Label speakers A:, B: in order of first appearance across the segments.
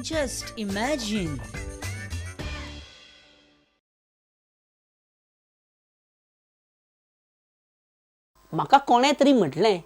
A: Just imagine.
B: म्हाका कोणें तरी म्हटलें,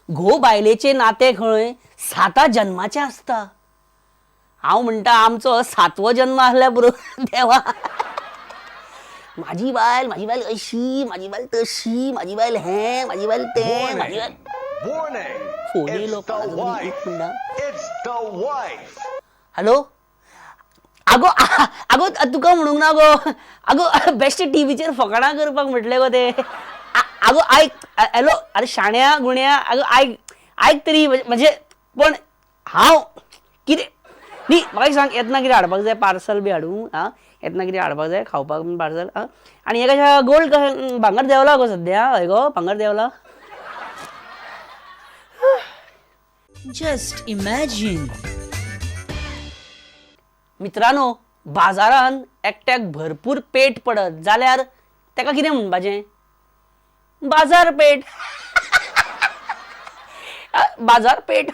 B: घोव बायलेचें नातें खंय साता जन्माचें आसता. हांव म्हणटा आमचो सातवो जन्म आसल्यार पुरो देवा. म्हाजी बायल, म्हाजी बायल अशी, म्हाजी बायल तशी, म्हाजी बायल हें, म्हाजी बायल तें, म्हाजी बायल.
C: Warning!
B: Phone
C: It's
B: येयलो
C: the
B: कोणाचो तरी, एक
C: wife.
B: मिनटां.
C: It's the wife.
B: Hello, आगो आगो तुका म्हणूंक ना गो, आगो बेश्टे टिवीचेर फकाणां करपाक म्हटलें गो तें. आगो आयक, हॅलो, आरे शाण्या गुण्या, आगो आयक, आयक तरी म्हणजे पण हांव कितें न्ही, म्हाका एक सांग, येतना कितें हाडपाक जाय? पार्सल बी हाडूं? आं, येतना कितें हाडपाक जाय खावपाक पार्सल? आं, आनी हें कशें गोल्ड कशें भांगर देंवलां गो सद्या? हय गो, भांगर देंवलां.
A: Just imagine.
B: मित्रांनो, बाजारान एकट्याक भरपूर पेट पडत जाल्यार ताका कितें म्हणपाचें? बाजारपेठ. बाजारपेठ.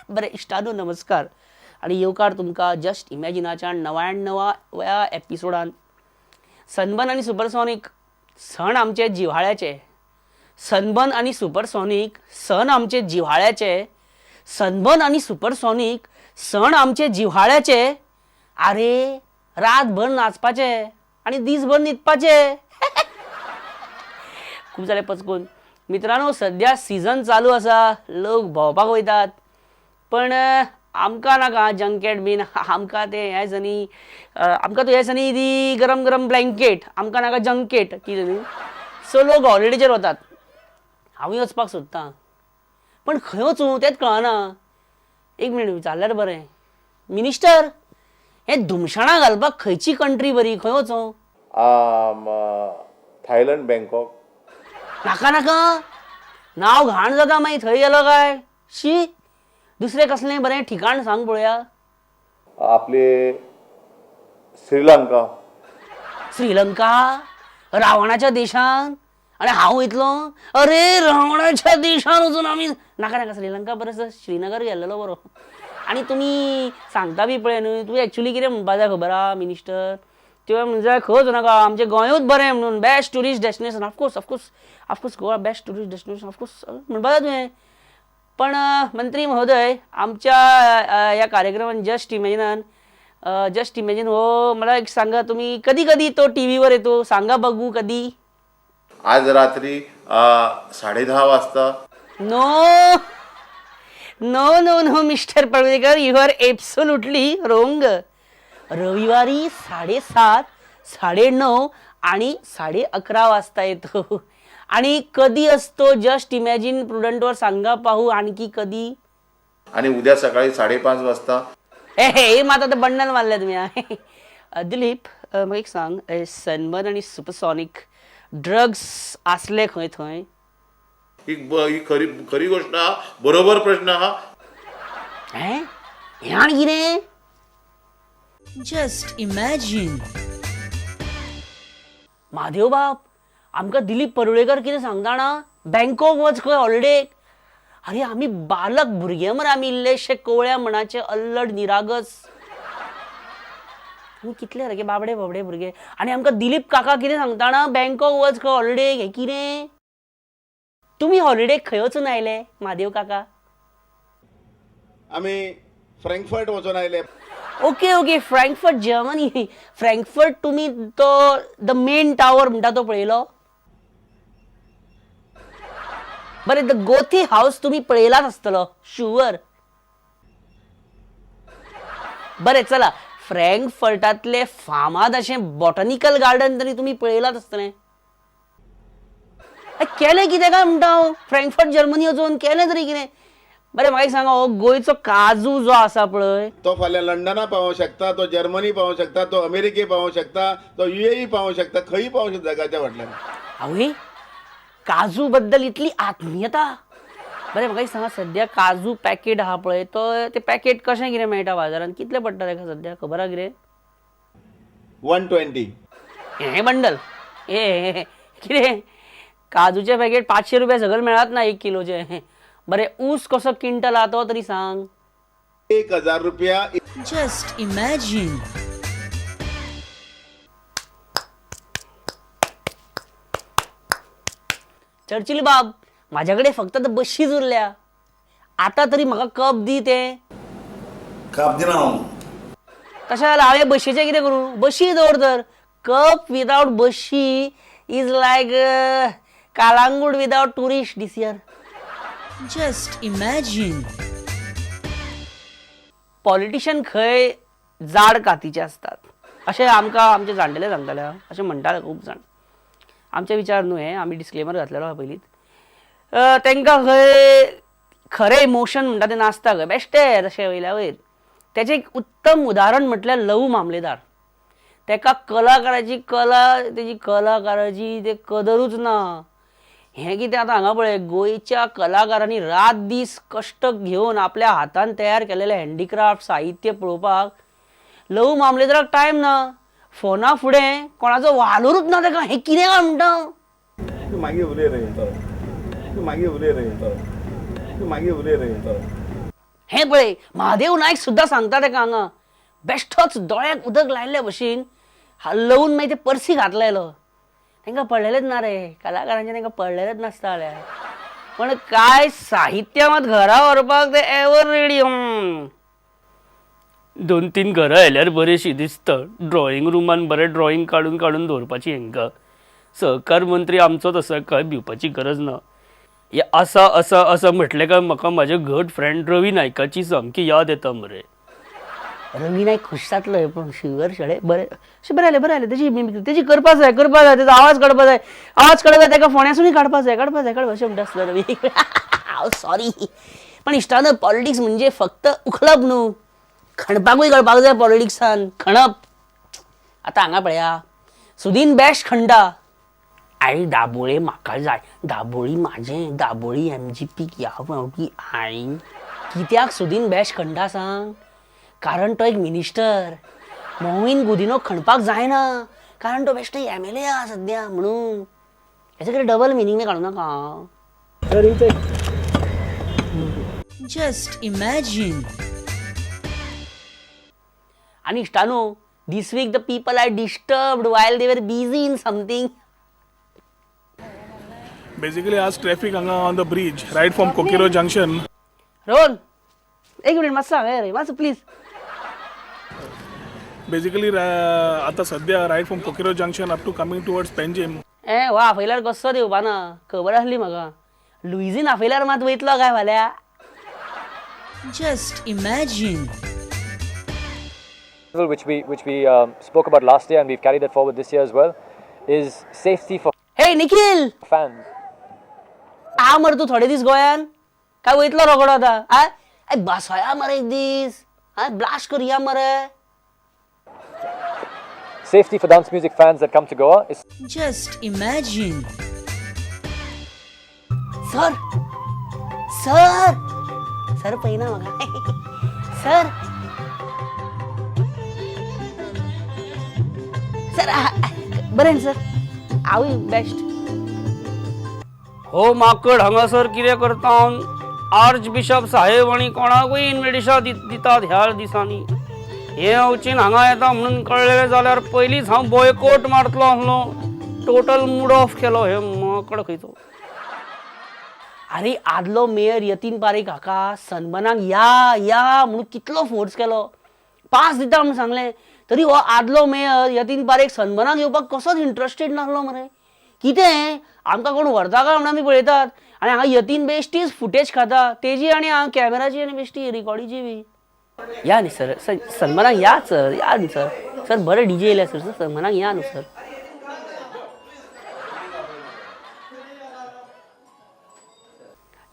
B: बरें इश्टानो, नमस्कार आनी येवकार तुमकां जस्ट इमॅजिनाच्या 99व्या एपिसोडान. सनबर्न आनी सुपरसॉनीक सण आमचे जिव्हाळ्याचे. सनबर्न आनी सुपरसॉनीक सण आमचे जिव्हाळ्याचे. सनबर्न आनी सुपरसॉनीक सण आमचे जिव्हाळ्याचे. आरे रातभर नाचपाचे आनी दीसभर न्हिदपाचे. खूब जालें पचकून. मित्रांनो, सद्या सिजन चालू आसा, लोक भोंवपाक वयतात, पण आमकां नाका जंकेट बीन. आमकां तें हें आसा न्ही, आमकां तो हें आसा न्ही ती गरम गरम ब्लँकेट, आमकां नाका जंकेट कितें न्हू. सो लोक हॉलिडेचेर वतात, हांवूय वचपाक सोदतां, पण खंय वचूं तेंच कळना. एक मिनीट विचारल्यार बरें. मिनिस्टर, हें धुमशणां घालपाक खंयची कंट्री बरी, खंय वचों?
D: Thailand, Bangkok.
B: नाका नाका, नांव घाण जाता मागीर थंय गेलो काय. शी, दुसरें कसलें बरें ठिकाण सांग पळोवया.
D: आपले श्रीलंका.
B: श्रीलंका रावणाच्या देशान आनी हांव वयतलो? अरे रावणाच्या देशान वचून आमी नाका नाका, श्रीलंका परस श्रीनगर गेल्लेलो बरो. आनी तुमी सांगता बी पळय न्हू, तुमी एक्चुली कितें म्हणपा जाय खबर आहा मिनिस्टर? तुवें म्हणूं जाय खंय वचूं नाका, आमचें गोंयूच बरें म्हणून, best tourist destination. Of course of course of course Goa best tourist destination of course म्हणपा जाय तुवें. पण मंत्री महोदय, आमच्या ह्या कार्यक्रमान जस्ट इमॅजिनान, जस्ट इमॅजिन हो मला एक सांगा, तुम्ही कधी कधी तो टी व्हीवर येतो, सांगा बघू कधी?
D: आज रात्री 10:30 वाजता.
B: No no no no mister Parulekar, you are absolutely wrong. रविवारी 7:30, 9:30 आणि 11:30 वाजता येतो. आणि कधी असतो जस्ट इमॅजिन प्रुडंटवर सांगा पाहू आणखी कधी?
D: आणि उद्या सकाळी 5:30 वाजता.
B: हे हे मात आतां बंडल मारले तुमी. दिलीप, म्हाका एक सांग, सनबर्न आनी सुपरसॉनीक ड्रग्स आसले खंय थंय?
D: ही खरी खरी गोष्ट आहा, बरोबर प्रश्न आहा.
B: हें हें आनी कितें?
A: Just imagine.
B: Mahadev बाब, आमकां दिलीप परुळेकर कितें सांगता जाणा? बँकॉक वच खंय हॉलिडेक. अरे आमी बालक भुरगे मरे, आमी इल्लेशे कवळ्या मनाचे अल्लड निरागस, आमी कितले सारके बाबडे बाबडे भुरगे, आनी आमकां दिलीप काका कितें सांगता जाणा? बँकॉक वच खंय हॉलिडेक. हें कितें? तुमी हॉलिडेक खंय वचून आयले म्हादेव काका?
E: आमी फ्रँकफर्ट वचून आयले.
B: Okay okay, Frankfurt Germany. Frankfurt तुमी तो the main tower म्हणटा तो पळयलो? बरें, the गोथी हावस तुमी पळयलाच आसतलो शुअर. बरें चला, फ्रँकफर्टांतले फामाद अशें बॉटनिकल गार्डन तरी तुमी पळयलाच आसतलें. केलें कितें काय म्हणटा हांव, फ्रँकफर्ट जर्मनी वचून केलें तरी कितें? बरें म्हाका एक सांगा, हो गोंयचो काजू जो आसा पळय,
E: तो फाल्यां लंडना पावोंक शकता, तो जर्मनी पावोंक शकता, तो अमेरिके पावोंक शकता, तो युएई पावोंक शकता, खंय पावोंक शकता जगाच्या फाटल्यान.
B: आवय, काजू बद्दल इतली आत्मीयता. बरें म्हाका एक सांगा, सद्या काजू पॅकेट आहा पळय, तो ते पॅकेट कशें कितें मेळटा बाजारान, कितले पडटा ताका सद्या खबर आहा कितें?
E: 120.
B: हें बंडल हे कितें काजूचें पॅकेट 500 रुपया सगळें मेळत ना 1 किलोचें. बरें ऊस कसो क्विंटल आहा तो तरी सांग.
E: 1000 रुपया.
A: Just imagine.
B: Churchill बाब, म्हाज्या कडेन फक्त आतां बशीच उरल्या. आतां तरी म्हाका कप दी ते.
D: काप दिना हांव.
B: तशें जाल्यार हांवें बशीचें कितें करूं? बशी दवर तर. कप विदावट बशी is like Calangute without tourist this year.
A: Just imagine.
B: Politician खंय जाड कातीचे आसतात अशें आमकां आमचे जाणटेले सांगताले, अशें म्हणटाले खूब जाण. आमचे विचार न्हू हे, आमी डिस्क्लेमर घातलेलो आहा पयलींच. तांकां खंय खरें इमोशन म्हणटा तें नासता खंय, बेश्टें तशें वयल्या वयर. तेचें एक उत्तम उदाहरण म्हटल्यार लवू मामलेदार. तेका कलाकाराची कला, तेजी कलाकाराची ते कदरूच ना. हें कितें आतां हांगा पळय, गोंयच्या कलाकारांनी रात दीस कश्ट घेवन आपल्या हातान तयार केलेलें हँडीक्राफ्ट साहित्य पळोवपाक लवू मामलेदाराक टायम ना. फोना फुडें कोणाचो वालोरूच ना ताका. हें कितें काय म्हणटा?
E: तूं मागीर उलय रे, तूं मागीर उलय रे, तूं मागीर उलय रे.
B: हें पळय, महादेव नायक सुद्दां सांगता ताका हांगा बेश्टोच दोळ्याक उदक लायिल्ले भशेन लवून मागीर ते पर्सीक हात लायलो. तांकां पडलेलेच ना रे कलाकारांचें, तांकां पडलेलेच नासता जाल्यार. पण काय साहित्य मात घरा व्हरपाक ते एवर रेडी. 2-3 घरां आयल्यार बरेंशी दिसता. ड्रॉइंग रुमान बरें ड्रॉइंग काडून काडून दवरपाची हेंकां. सहकार मंत्री आमचोच आसा, काय भिवपाची गरज ना. हे आसा आसा आसा म्हटलें काय म्हाका म्हाजे घट फ्रेंड रवी नायकाची सामकी याद येता मरे. रवी नायक खूश जातलो पण शुगर शेळे बरें अशें बरें जालें, बरें जालें. तेजी मिमिक्री तेजी करपा जाय, करपा जाय. तेजो आवाज काडपा जाय, आवाज काडपा जाय. ताका फोंड्यासूनय काडपा जाय, काडपा जाय, काडपा अशें म्हणटा आसलो रवी. हांव सॉरी पण इश्टानो, पॉलिटिक्स म्हणजे फक्त उखलप न्हू, खणपाकूय कळपाक जाय पॉलिटिक्सान. खणप आतां हांगा पळया, सुदीन बेश्ट खणटा. आई दाबोळे म्हाका जाय, दाबोळी म्हाजें, दाबोळी एमजीपीक ह्या फावटी आई. कित्याक सुदीन बेश्ट खणटा सांग? कारण तो एक मिनिस्टर. मोहीन गुदिनो खणपाक जायना कारण तो बेश्टो एमएलए आहा सद्या म्हणून. हेचे कडेन डबल मिनींग काडूं नाका.
A: Just imagine.
B: आनी इश्टानो, this week the people are disturbed while they were busy in something.
F: Basically आज ट्रॅफिक हांगा on the bridge right from Coqueiros junction.
B: Rohan एक मिनिट मातसो हांगा रे, मातसो प्लीज.
F: बेसिकली आता सध्या right from Coqueiros junction up to coming towards Panjim.
B: ए हो आपयल्यार कसो येवपा ना, खबर आसली म्हाका. लुईझीन आपयल्यार मात वयतलो काय फाल्यां?
A: Just imagine.
G: Which we spoke about last year and we've carried that forward this year as well, is safety for
B: hey Nikhil,
G: fans.
B: आ मरे तूं थोडे दीस गोंयान काय वयतलो रोकडो आतां? आ बसया मरे एक दीस, आ ब्लास्ट करुया मरे.
G: Safety for dance music fans that come to Goa is
A: Just imagine.
B: Sir, sir, sir पळयना म्हाका. सर, सर बरें न्ही सर? हांवूय बेस्ट. हो माकड हांगासर कितें करता? आर्च बिशप साहेब आनी कोणाकूय इन्विटेशन दितात ह्या दिसांनी. हें अवचीन हांगा येता म्हणून कळ्ळें जाल्यार पयलींच हांव बॉयकोट मारतलो आसलो. टोटल मूड ऑफ केलो हे माकड खंयचो. अरे आदलो मेयर यतीन पारेख हाका सन्मानाक या या म्हणून कितलो फोर्स केलो, पास दिता म्हणून सांगलें, तरी हो आदलो मेयर यतीन पारेख सन्मानाक येवपाक कसोच इंट्रस्टेड नासलो मरे. कितें आमकां कोण व्हरता काय म्हणून आमी पळयतात आनी हांगा यतीन बेश्टीच फुटेज खाता तेजी आनी हांगा कॅमेराची आनी बेश्टी रिकॉर्डीची बी. या न्ही सर, सन्मानाक या सर, या न्ही सर, सर बरें डीजे येयल्या सर, सर सन्मानाक या न्हू सर.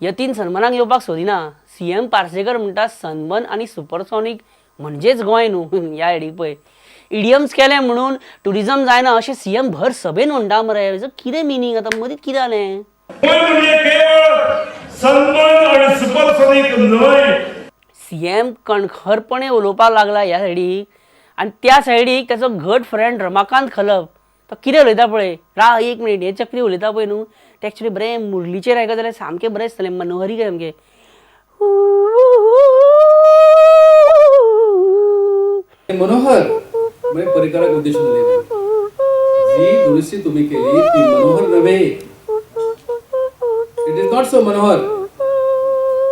B: यतीन सन्मानाक येवपाक सोदिना. सीएम पार्सेकर म्हणटा सनबर्न आनी सुपरसॉनीक म्हणजेच गोंय न्हू. ह्या हेडीक पळय, इडियम्स केले म्हणून ट्युरिजम जायना अशें सीएम भर सभेन म्हणटा मरे. हेजो कितें मिनींग आतां मदींच कितें जालें? सीएम कणखरपणे उलोवपाक लागला ह्या सायडीक आनी त्या सायडीक ताचो घट फ्रेंड रमाकांत खलप तो कितें उलयता पळय. रा एक मिनीट, हे चक्री उलयता पळय न्हू ते एक्चुली बरें मुरलीचेर आयकत जाल्यार सामकें बरें दिसतलें. मनोहरी काय सामकें.
H: मनोहर म्हणजे पर्रीकराक उद्देशून उलयता. जी दुरुस्ती तुम्ही केली ती मनोहर नव्हे. It is not so Manohar.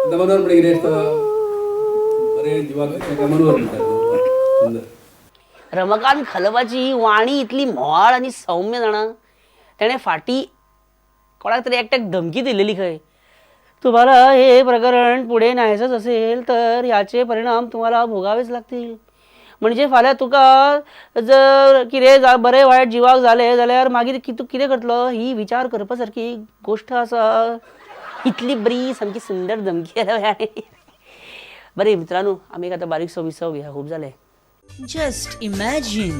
H: आता मनोहर म्हणजे कितें आसता, बरें जिवाक ताका मनोहर म्हणटात. सुंदर.
B: रमाकांत खलबाची ही वाणी इतली म्होवाळ आनी सौम्य जाणा, तेणें फाटीं कोणाक तरी एकट्याक धमकी दिलेली खंय, तुम्हाला हे प्रकरण पुढे न्यायचंच असेल तर याचे परिणाम तुम्हाला भोगावेच लागतील. म्हणजे फाल्यां तुका जर कितें बरें वायट जिवाक जालें जाल्यार मागीर तूं कितें करतलो ही विचार करपा सारकी गोश्ट आसा. इतली बरी सामकी सुंदर धमकी आल्या. बरें मित्रांनो, आमी एक आतां बारीकसो विसव घेया, खूब जालें.
A: Just imagine.